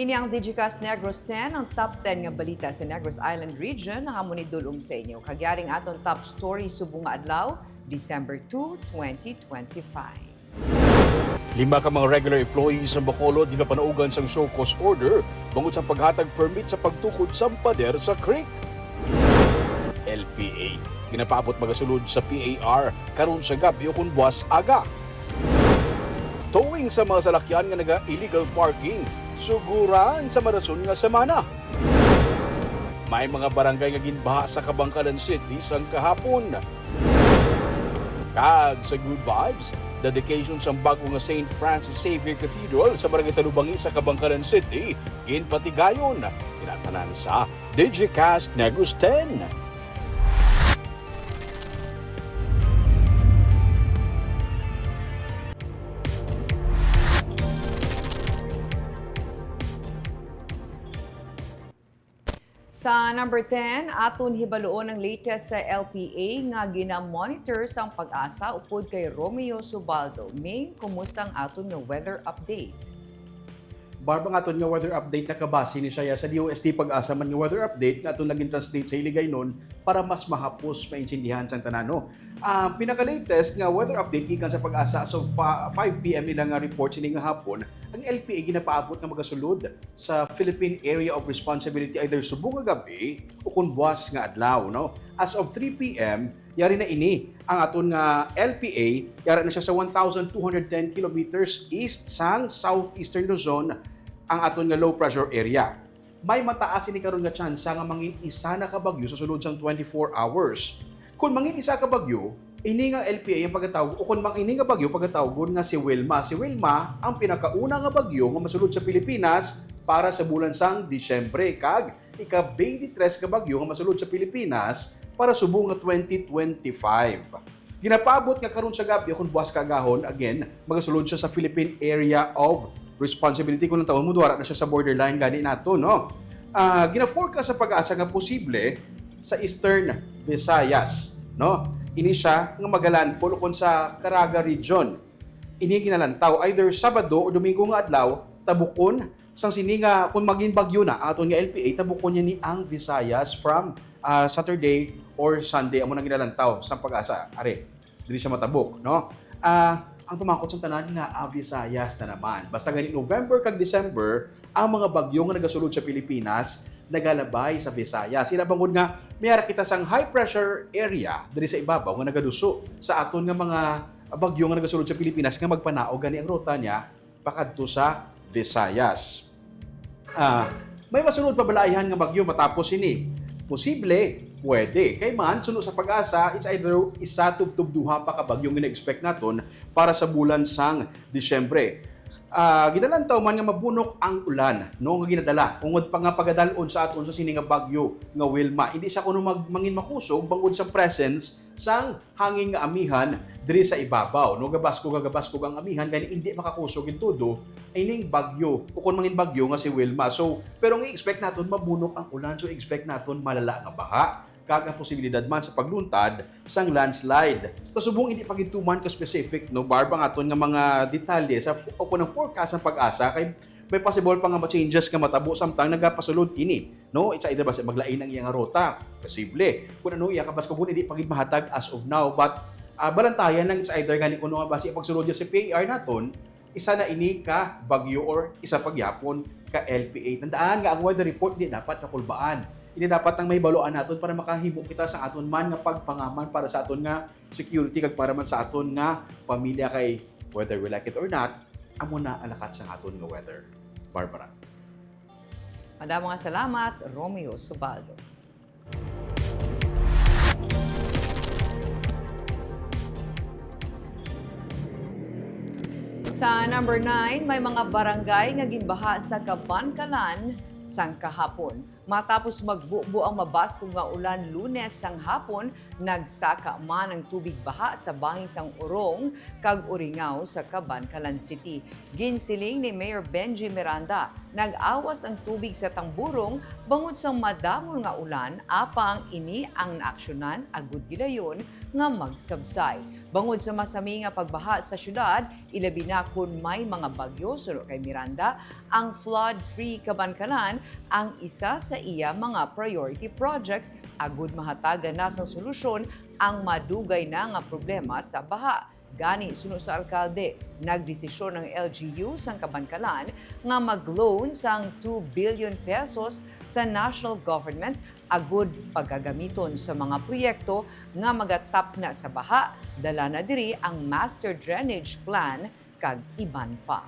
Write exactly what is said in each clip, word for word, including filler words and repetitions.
Ini ang Digicast Negros ten, ang top ten nga balita sa Negros Island Region, ang amon idul-ong sa inyo. Kag yari ang aton top story subong nga adlaw, December two, twenty twenty-five. Lima ka mga regular employees sa Bacolod ginapanaugan sang show cause order bangod sa paghatag permit sa pagtukod sang pader sa creek. L P A, ginapaabot magasulod sa P A R karon sa gab-i ukon buwas aga. Towing sa mga salakyan nga naga-illegal parking, suguran sa marason nga semana. May mga barangay nga ginbaha sa Kabankalan City sang kahapon. Kag sa Good Vibes, dedication sang bag-o nga Saint Francis Xavier Cathedral sa Barangay Talubangi sa Kabankalan City, ginpatigayon. Ina tanan sa Digicast Negros ten. Sa number ten, aton hibaluon ang latest sa L P A nga gina-monitor sang PAGASA upod kay Romeo Subaldo. Ming, kumusta ang aton nga weather update? Barb, ang aton nga weather update nakabase ni siya sa D O S T PAGASA man nga weather update nga aton naging translate sa Hiligaynon para mas mahapos maintindihan sang tanan, no? Ah, pinaka-latest nga weather update gikan sa PAGASA as of fa-, five P M nila nga report sini nga hapon, ang L P A ginapaabot nga magasulod sa Philippine Area of Responsibility either subong nga gab-i o kon buwas nga adlaw, no? As of three P M, yari na ini ang aton nga L P A, yara na siya sa one thousand two hundred ten kilometers east sang southeastern Luzon ang aton nga low pressure area. May mataas ini karon nga tsansa nga mangin isa na ka bagyo sa sulod sang twenty-four hours. Kon mangin isa ka bagyo, ini nga L P A ang pagatawag, o kon mang ini nga bagyo pagatawgon nga si Wilma. Si Wilma ang pinakauna nga bagyo nga masulod sa Pilipinas para sa bulan sang Disyembre, kag ika-twenty-three nga bagyo nga masulod sa Pilipinas para subong nga twenty twenty-five. Ginapaabot nga karon sa gab-i o kon buwas kaagahon, again, magasulod siya sa Philippine Area of Responsibility. Kung ang tawon mo, duwara na siya sa borderline gani nato, no? Ah, gina-forecast sa PAGASA nga posible sa Eastern Visayas, no? Ini siya nga magalandfall kon sa Caraga region. Ini ginalantaw either Sabado o Domingo nga adlaw, tabukon sang sini nga, kung magin bagyo na aton nga L P A, tabukon niya ni ang Visayas from, ah, Saturday or Sunday. Amo nang ginalantaw sang PAGASA. Are, diri siya matabok, no? Ah, ang tumakot sa tanan nga, ah, Visayas na naman. Basta gani November kag December, ang mga bagyo nga nagasulod sa Pilipinas, nagalabay sa Visayas. Ila bangod nga, may ara kita sang high pressure area diri sa ibabaw nga nagaduso sa aton nga mga bagyo nga nagasulod sa Pilipinas nga magpanaog gani ang ruta niya pakadto sa Visayas. Ah, may masunod pa bala ayhan nga bagyo matapos sini? Posible, pwede. Kay man, suno sa PAGASA, it's either isa tubtob duha pa ka bagyo nga na-expect naton para sa bulan sang Disyembre. Ah, ginalantaw man nga mabunok ang ulan, no, nga ginadala, ungod pa nga pagadal-on sa aton sa sini nga bagyo nga Wilma. Hindi siya kuno mag-, mangin makusog bangod sa presence sang hangin nga amihan diri sa ibabaw, no? Gabaskog, gabaskog ang amihan, gani hindi makakusog gid todo ining bagyo, o kon mangin bagyo nga si Wilma. So, pero ang i-expect naton, mabunok ang ulan, so expect naton malala nga baha, kag ang posibilidad man sa pagluntad sang landslide. Sa subong, hindi pa gid tuman ka specific, no, Barb, ang aton nga mga detalye sa f-, o kon ang forecast sang PAGASA, kay may possible pa nga ma-changes nga matabo samtang nagapasulod ini, no? It's either basi maglain ang iyang ruta, posible. Kung ano iya kabaskugon, hindi pa gid mahatag as of now. But, ah, balantayan lang, it's either gani kuno nga basi ang pagsulod niya sa P A R naton, isa na ini ka bagyo or isa pa gyapon ka L P A. Tandaan nga ang weather report di dapat kakulbaan. Hindi dapat ang mahibaluan naton para makahimo kita sa aton man nga pagpangaman para sa aton nga security kag para man sa aton nga pamilya, kay whether we like it or not, amo na ang lakat sa aton nga weather. Barbara. Madamo nga salamat, Romeo Subaldo. Sa number nine, may mga barangay nga ginbaha sa Kabankalan sang kahapon. Matapos magbubo ang mabaskog nga ulan Lunes sang hapon, nagsaka man ang tubig baha sa bahin sang Orong kag Uringaw sa Kabankalan City. Ginsiling ni Mayor Benji Miranda, nag-awas ang tubig sa Tamburong bangod sang madamol nga ulan, apang ini ang naaksyonan agud gilayon nga magsabsay. Bangod sa masami nga pagbaha sa syudad, ilabi na kon may mga bagyo, suno kay Miranda, ang flood-free Kabankalan ang isa sa iya mga priority projects agud mahatagan na sang solusyon ang madugay na nga problema sa baha. Gani, suno sa alkalde, nagdesisyon ang L G U sang Kabankalan nga mag-loan sang two billion pesos sa national government agud pagagamiton sa mga proyekto nga magatapna sa baha, dala na diri ang master drainage plan kag iban pa.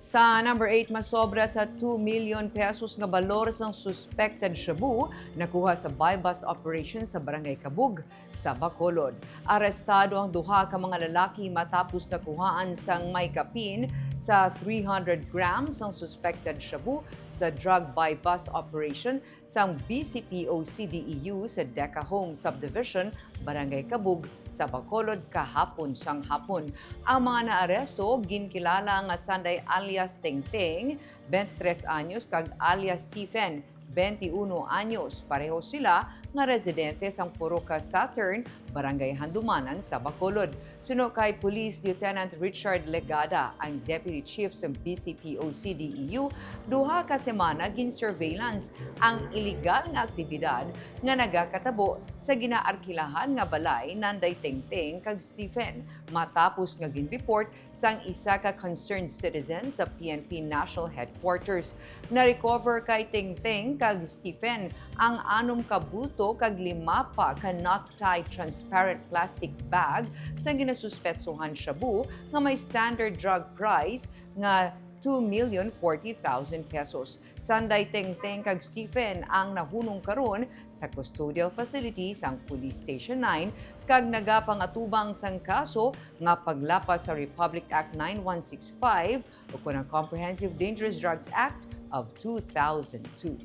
Sa number eight, masobra sa two million pesos nga balor sang suspected shabu nakuha sa buy-bust operation sa Barangay Kabug sa Bacolod. Arestado ang duha ka mga lalaki matapos nakuhaan sang may kapin sa three hundred grams sang suspected shabu sa drug buy-bust operation sang B C P O C D E U sa Deca Home Subdivision, Barangay Kabug, sa Bacolod kahapon sang hapon. Ang mga naaresto ginkilala nga sanday alias Tengteng, twenty-three anyos, kag alias Stephen, twenty-uno anyos. Pareho sila nga residente sang Purok Saturn, Barangay Handumanan sa Bacolod. Suno kay Police Lieutenant Richard Legada, ang Deputy Chief sa B C P O C D E U, duha ka semana gin-surveillance ang iligal nga aktibidad nga nagakatabo sa ginaarkilahan nga balay nanday Tengteng kag Stephen, matapos nga gin-report sang isa ka concerned citizen sa P N P National Headquarters. Na-recover kay Tengteng kag Stephen ang anom ka bulto kag lima pa ka knot-tie transparent plastic bag sang ginasuspetsohan shabu nga may standard drug price nga two million forty thousand pesos. Sanday Tengteng kag Stephen ang nahunong karon sa custodial facility sang Police Station nine kag nagapangatubang sang kaso nga paglapas sa Republic Act nine one six five ukon ang Comprehensive Dangerous Drugs Act of two thousand two.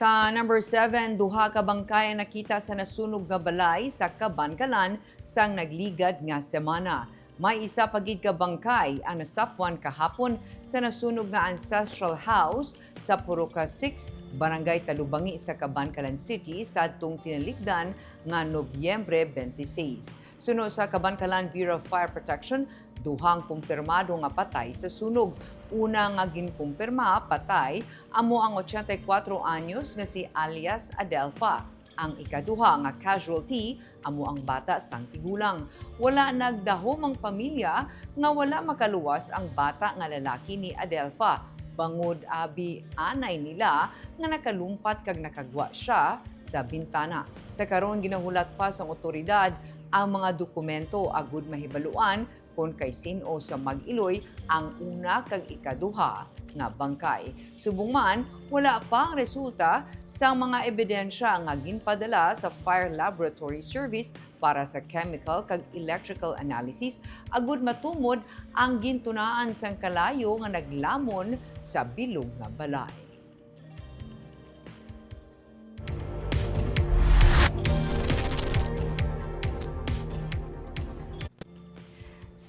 Sa number seven, duha ka bangkay ang nakita sa nasunog nga balay sa Kabankalan sang nagligad nga semana. May isa pa gid ka bangkay ang nasapwan kahapon sa nasunog nga ancestral house sa Purok six, Barangay Talubangi sa Kabankalan City, sadtong tinalikdan nga Nobyembre twenty-six. Suno sa Kabankalan Bureau of Fire Protection, duhang kumpirmado nga patay sa sunog. Una nga ginkumpirma patay amo ang ochenta y cuatro anyos nga si alias Adelfa. Ang ikaduha nga casualty amo ang bata sang tigulang. Wala nagdahom ang pamilya nga wala makaluwas ang bata nga lalaki ni Adelfa, bangod abi anay nila nga nakalumpat kag nakagwa sia sa bintana. Sa karon, ginahulat pa sang awtoridad ang mga dokumento agud mahibaluan kon kay sin-o sa mag-iloy ang una kag ikaduha nga bangkay. Subong man, wala pa ang resulta sa mga ebidensya nga ginpadala sa Fire Laboratory Service para sa chemical kag electrical analysis, agud matumod ang gintunaan sang kalayo nga naglamon sa bilog nga balay.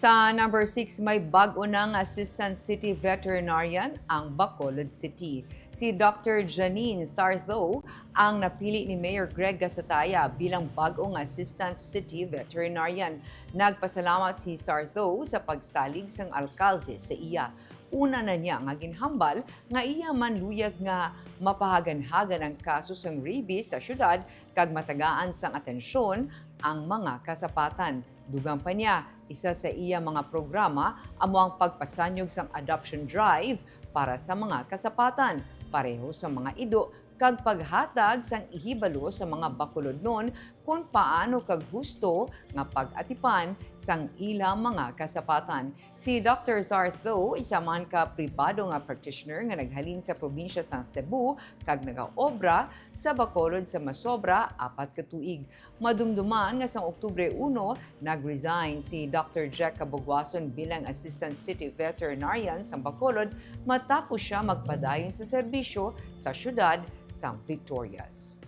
Sa number six, may bag-o na nga Assistant City Veterinarian ang Bacolod City. Si Doctor Janine Sartho ang napili ni Mayor Greg Gasataya bilang bag-o nga Assistant City Veterinarian. Nagpasalamat si Sartho sa pagsalig sang alkalde sa iya. Una na niya nga ginhambal nga iya man luyag nga mapahaganhagan ang kaso sang rabies sa syudad kag matagaan sang atensyon ang mga kasapatan. Dugang pa niya, isa sa iya mga programa amo ang pagpasanyog sang adoption drive para sa mga kasapatan, pareho sa mga ido, kag paghatag sang ihibalo sa mga Bacolodnon kon paano kag husto nga pag-atipan sang ila mga kasapatan. Si Doctor Zartho, isa man ka pribado nga practitioner nga naghalin sa probinsya sang Cebu kag nagaobra sa Bacolod sa masobra apat ka tuig. Madumduman nga sang Oktubre uno, nag-resign si Doctor Jack Cabugwason bilang Assistant City Veterinarian sa Bacolod matapos siya magpadayon sa serbisyo sa siyudad sang Victorias.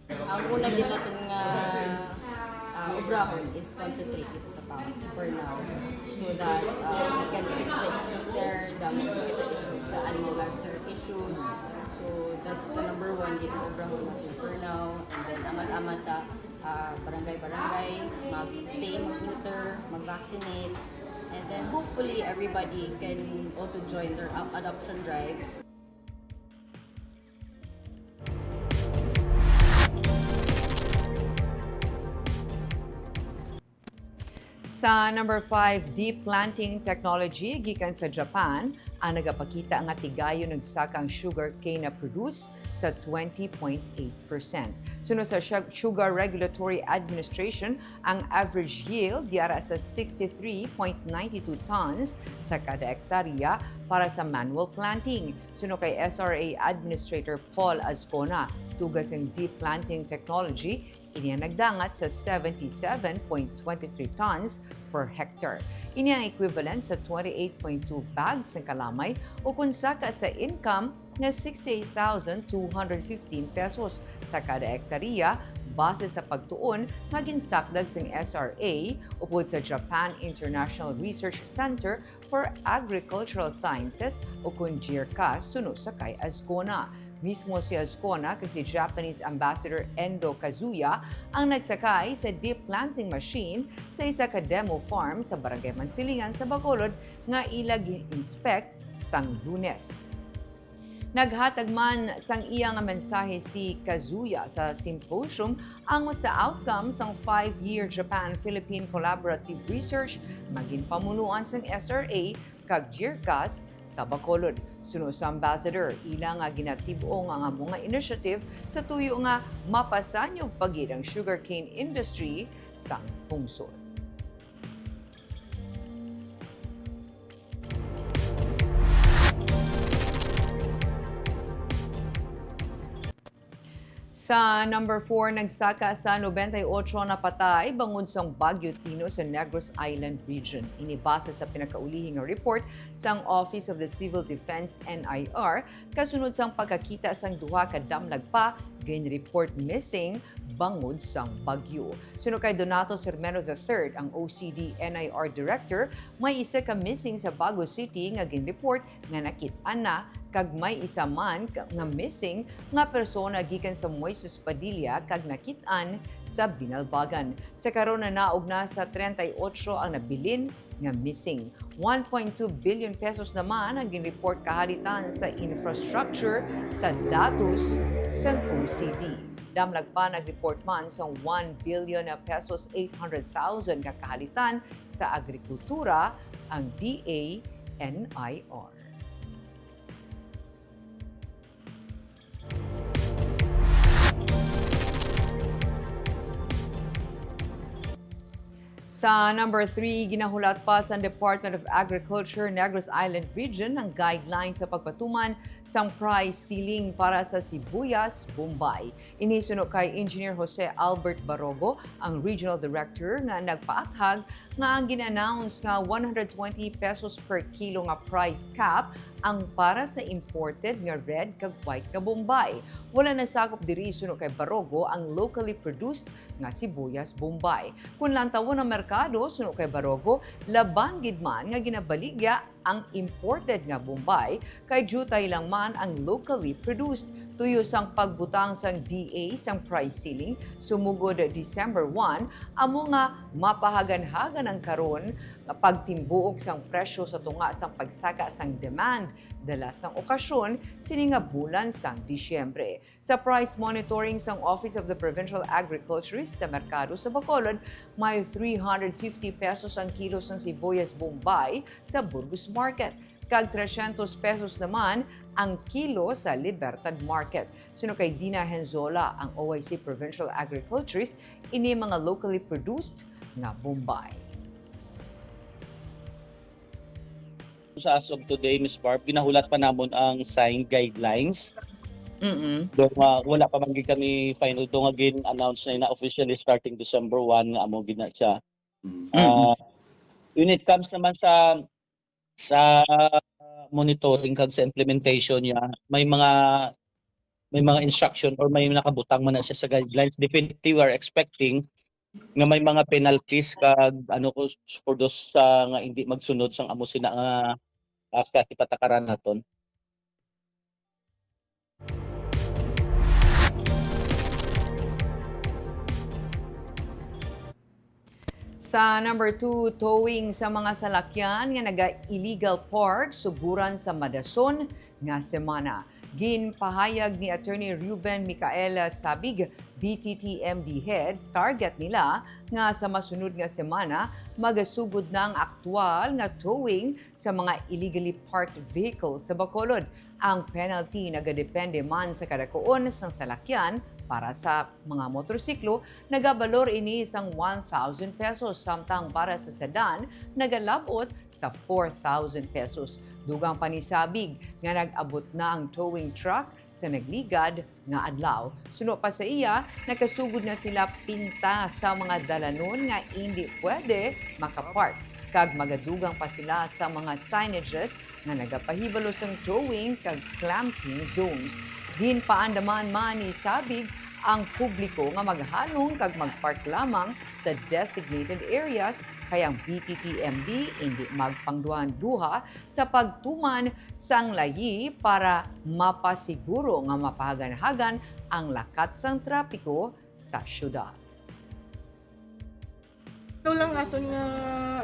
Ang una gid naton nga, ah, obrahon is concentrate kita sa town for now, so that, ah, we can fix the issues there. Damo gid kita issues sa animal welfare issues. So that's the number one gid nga obrahon naton for now. And then amat-amat ta, ah, barangay-barangay, mag-spay, mag-neuter, mag-vaccinate. And then hopefully everybody can also join their a-, adoption drives. Sa number five, deep planting technology gikan sa Japan ang nagapakita nga tigayon nagsaka ang sugarcane na produce sa twenty point eight percent. Suno sa Sug-, Sugar Regulatory Administration, ang average yield yara sa sixty-three point nine two tons sa kada ektarya para sa manual planting. Suno kay S R A Administrator Paul Azcona, tugas ang deep planting technology, ini ang nagdangat sa seventy-seven point twenty-three tons per hectare. Ini ang equivalent sa twenty-eight point two bags sang kalamay, o kon saka sa income nga sixty-eight thousand two hundred fifteen pesos sa kada ektarya, base sa pagtuon nga ginsakdag sang S R A upod sa Japan International Research Center for Agricultural Sciences, o kon JIRCAS, suno sa kay Azcona. Mismo si Azcona kag si Japanese Ambassador Endo Kazuya ang nagsakay sa deep planting machine sa isa ka demo farm sa Barangay Mansilingan sa Bacolod nga ila gin-inspect sang Lunes. Naghatag man sang iya nga mensahe si Kazuya sa symposium angot sa outcome sang five-year Japan-Philippine Collaborative Research nga ginpamunuan sang S R A kag JIRCAS sa Bacolod. Suno sa ambassador, ila nga ginatib-o nga ang amo nga initiative sa tuyo nga mapasanyog pa gid ang sugarcane industry sang pungsod. Sa number four, nagsaka sa nobenta y otso napatay bangod sang Bagyo Tino sa Negros Island Region. Ini base sa pinakaulihi nga report sang Office of the Civil Defense, N I R, kasunod sang pagkakita sang duha ka damlag pa gin-report missing bangod sang bagyo. Suno kay Donato Sermeno the third, ang O C D N I R Director, may isa ka missing sa Bago City nga gin-report nga nakit-an na, kag may isa man ka, nga missing nga persona gikan sa Moises Padilla kag nakit-an sa Binalbagan. Sa karon, nanaog na sa treinta y ocho ang nabilin nga missing. One point two billion pesos naman ang gin-report kahalitan sa infrastructure sa datos sang O C D. Damlag pa, nag-report man sa one billion pesos eight hundred thousand nga kahalitan sa agrikultura ang D A N I R. Sa number three, ginahulat pa sa Department of Agriculture, Negros Island Region ang guidelines sa pagpatuman sang price ceiling para sa sibuyas bombay. Ini suno kay Engineer Jose Albert Barogo, ang Regional Director, nga nagpaathag nga ang gin-announce nga one hundred twenty pesos per kilo nga price cap ang para sa imported nga red kag white nga bombay. Wala nasakop diri, suno kay Barogo, ang locally produced nga sibuyas bombay. Kon lantawon ang merkado, suno kay Barogo, laban gid man nga ginabaligya ang imported nga bombay, kay diutay lang man ang locally produced. Tuyo sang pagbutang sang D A sang price ceiling sumugod December one, amo nga mapahaganhagan ang karon nga pagtimbuok sang presyo sa tunga sang pagsaka sang demand dala sang okasyon sini nga bulan sang Disyembre. Sa price monitoring sang Office of the Provincial Agriculturist sa merkado sa Bacolod, may three hundred fifty pesos ang kilo sang sibuyas bombay sa Burgos Market, kag trescientos pesos naman ang kilo sa Libertad Market. Suno kay Dina Henzola, ang O I C Provincial Agriculturist, ini mga locally produced nga bombay. Sa as of today, Miss Barb, ginahulat pa namon ang signed guidelines. Mm-mm. Do nga wala pa man gid kami final, do nga gin-announce na na officially starting December one nga amo gid na siya. Mm. Ah, when it comes naman sa sa monitoring kag sa implementation niya, may mga may mga instruction or may nakabutang man na siya sa guidelines. Definitely, we are expecting nga may mga penalties kag ano ko for those sa nga hindi magsunod sang amo sina nga, ah, kasi patakaran naton. Sa number two, towing sa mga salakyan nga naga-illegal park suguran sa madason nga semana. Ginpahayag ni Attorney Ruben Micael Sabig, B T T M D head, target nila nga sa masunod nga semana magasugod na ang aktual nga towing sa mga illegally parked vehicles sa Bacolod. Ang penalty nagadepende man sa kadakuon sang salakyan. Para sa mga motorsiklo, nagabalor ini sang one thousand pesos, samtang para sa sedan, nagalab-ot sa four thousand pesos. Dugang pa ni Sabig nga nag-abot na ang towing truck sa nagligad nga adlaw. Suno pa sa iya, nakasugod na sila pinta sa mga dalanon nga indi pwede makapark, kag magadugang pa sila sa mga signages nga nagapahibalo sang towing kag clamping zones. Ginpaandaman man ni Sabig ang publiko nga maghalong kag magpark lamang sa designated areas, kay ang B T T M D indi magpangduha-duha sa pagtuman sang layi para mapasiguro nga mapahaganhagan ang lakat sang trapiko sa syudad. Ano lang aton nga,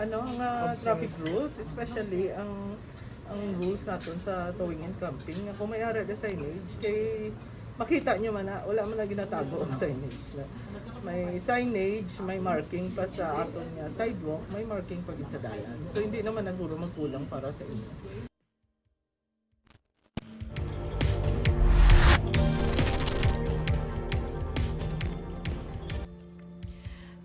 ano, nga Observe. Traffic rules, especially ang ang rules naton sa towing and clamping, nga kung may ara na signage, kay makita nyo man na wala man na ginatago ang signage. Na may signage, may marking pa sa aton nga sidewalk, may marking pa gid sa dalan. So hindi naman naguro magkulang para sa inyo.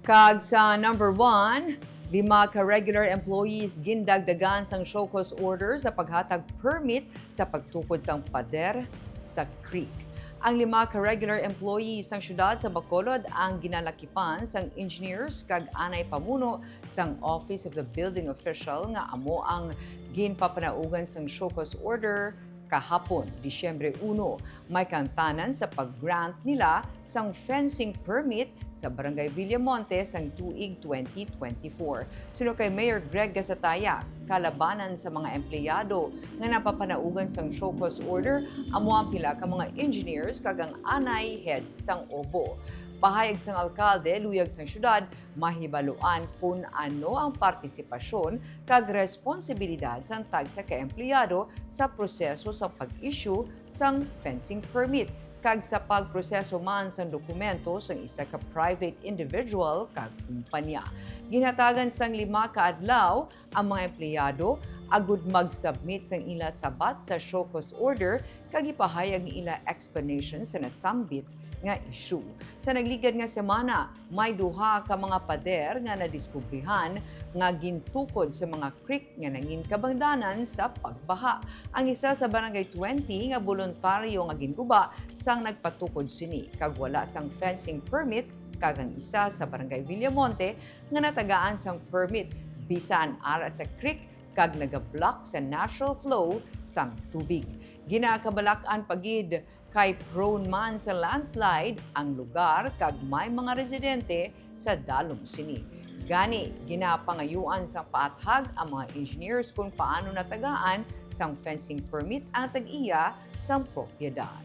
Kag sa number one, lima ka regular employees gindagdagan sang show cause order sa paghatag permit sa pagtukod sang pader sa creek. Ang lima ka regular employees sang siyudad sa Bacolod ang ginalakipan sang engineers kag anay pamuno sang Office of the Building Official nga amo ang ginpapanaugan sang show cause order kahapon, Disyembre uno. May kaangtanan sa pag-grant nila sang fencing permit sa Barangay Villamonte sang tuig twenty twenty-four. Suno kay Mayor Greg Gasataya, kalabanan sa mga empleyado nga napapanaugan sang show cause order amo ang pila ka mga engineers kag ang anay head sang obo. Pahayag sang alkalde, luyag sang siyudad, mahibaluan kon ano ang partisipasyon kag responsibilidad sang tagsa ka empleyado sa proseso sa pag-issue sang fencing permit kag sa pagproseso man sang dokumento sang isa ka private individual kag kumpanya. Ginhatagan sang lima ka adlaw ang mga empleyado agud mag-submit sang ila sabat sa show cause order kag ipahayag ang ila explanation sa nasambit nga issue. Sa nagligad nga semana, may duha ka mga pader nga nadiskubrihan nga gintukod sa mga creek nga nangin kabangdanan sa pagbaha. Ang isa sa Barangay twenty nga boluntaryo nga ginguba sang nagpatukod sini kag wala sang fencing permit, kag ang isa sa Barangay Villamonte nga natagaan sang permit bisan ara sa creek kag nagablock sa natural flow sang tubig. Ginakabalak-an pa gid kay prone man sa landslide ang lugar kag may mga residente sa dalom sini. Gani, ginapangayuan sang paathag ang mga engineers kon paano natagaan sang fencing permit ang tag-iya sang propiedad.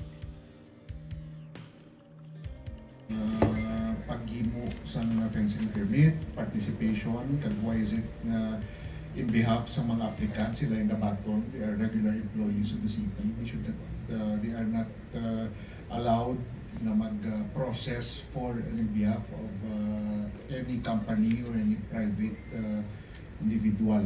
Ah, paghimo sang fencing permit, participation, kag why is it nga in behalf sa mga applicants, sila yung nabaton, they are regular employees of the city, they should not, uh, they are not, uh, allowed na mag-process for in behalf of, uh, any company or any private, uh, individual.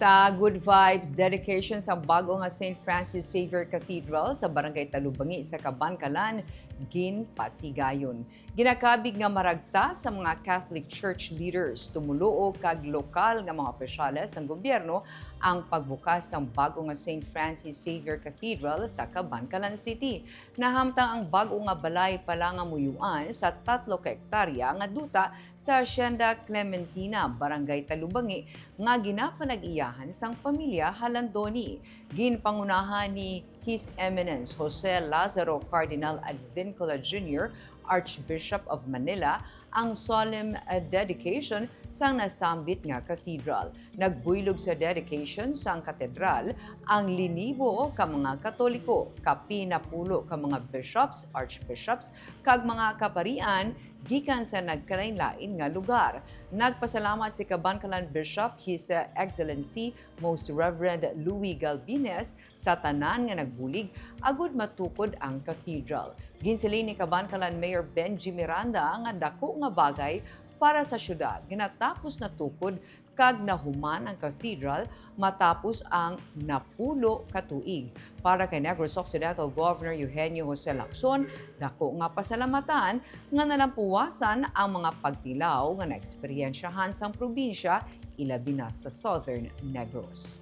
Sa Good Vibes dedication sa bag-o nga Saint Francis Xavier Cathedral sa Barangay Talubangi sa Kabankalan, ginpatigayon. Ginakabig nga maragta sa mga Catholic Church leaders, tumoluo kag lokal nga mga opisyales sang gobyerno ang pagbukas sang bag-o nga Saint Francis Xavier Cathedral sa Kabankalan City. Nahamtang ang bag-o nga balay pala nga muyuan sa tatlo ka hektarya nga duta sa Hacienda Clementina, Barangay Talubangi, nga ginapanag-iyahan sang pamilya Halandoni. Ginpangunahan ni His Eminence Jose Lazaro Cardinal Advincula Junior, Archbishop of Manila, ang solemn, uh, dedication sang nasambit nga cathedral. Nagbuylog sa dedication sang katedral ang linibo ka mga Katoliko, kapin na pulo ka mga bishops, archbishops, kag mga kaparian gikan sa nagkalainlain nga lugar. Nagpasalamat si Kabankalan Bishop, His Excellency Most Reverend Louis Galbines, sa tanan nga nagbulig agud matukod ang cathedral. Ginsiling ni Kabankalan Mayor Benji Miranda nga dako nga bagay para sa siyudad nga natapos natukod kag nahuman ang cathedral matapos ang napulo ka tuig. Para kay Negros Occidental Governor Eugenio Jose Lacson, dako nga pasalamatan nga nalampuwasan ang mga pagtilaw nga naeksperyensyahan sang probinsya, ilabi na sa Southern Negros.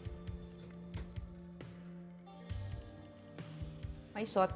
May sot.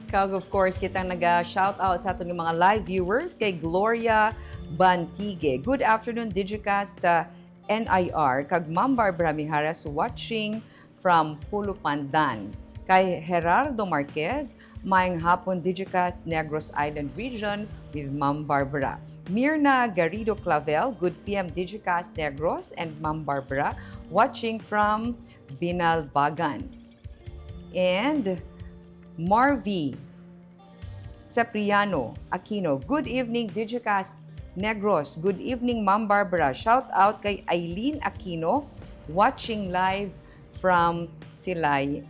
Kag of course, kita naga-shout out sa aton nga mga live viewers kay Gloria Bantigue. Good afternoon, Digicast, uh, N I R, kag Ma'am Barbara Mijares watching from Pulupandan. Kay Gerardo Marquez, maayong hapon, Digicast Negros Island Region with Ma'am Barbara. Mirna Garrido Clavel, good P M Digicast Negros and Ma'am Barbara, watching from Binalbagan. And Marvy Cipriano Aquino, good evening, Digicast Negros. Good evening, Ma'am Barbara. Shout out kay Eileen Aquino, watching live from Silay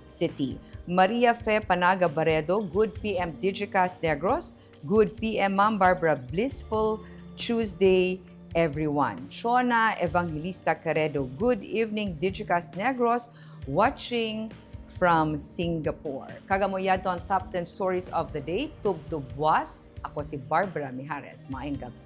City. Maria Fe Panaga Baredo, good P M Digicast Negros. Good P M, Ma'am Barbara. Blissful Tuesday, everyone. Chona Evangelista Caredo, good evening, Digicast Negros, watching from Singapore. Kag amo yadto ang top ten stories of the day. Tubtob buas. Ako si Barbara Mijares. Maayong gabi.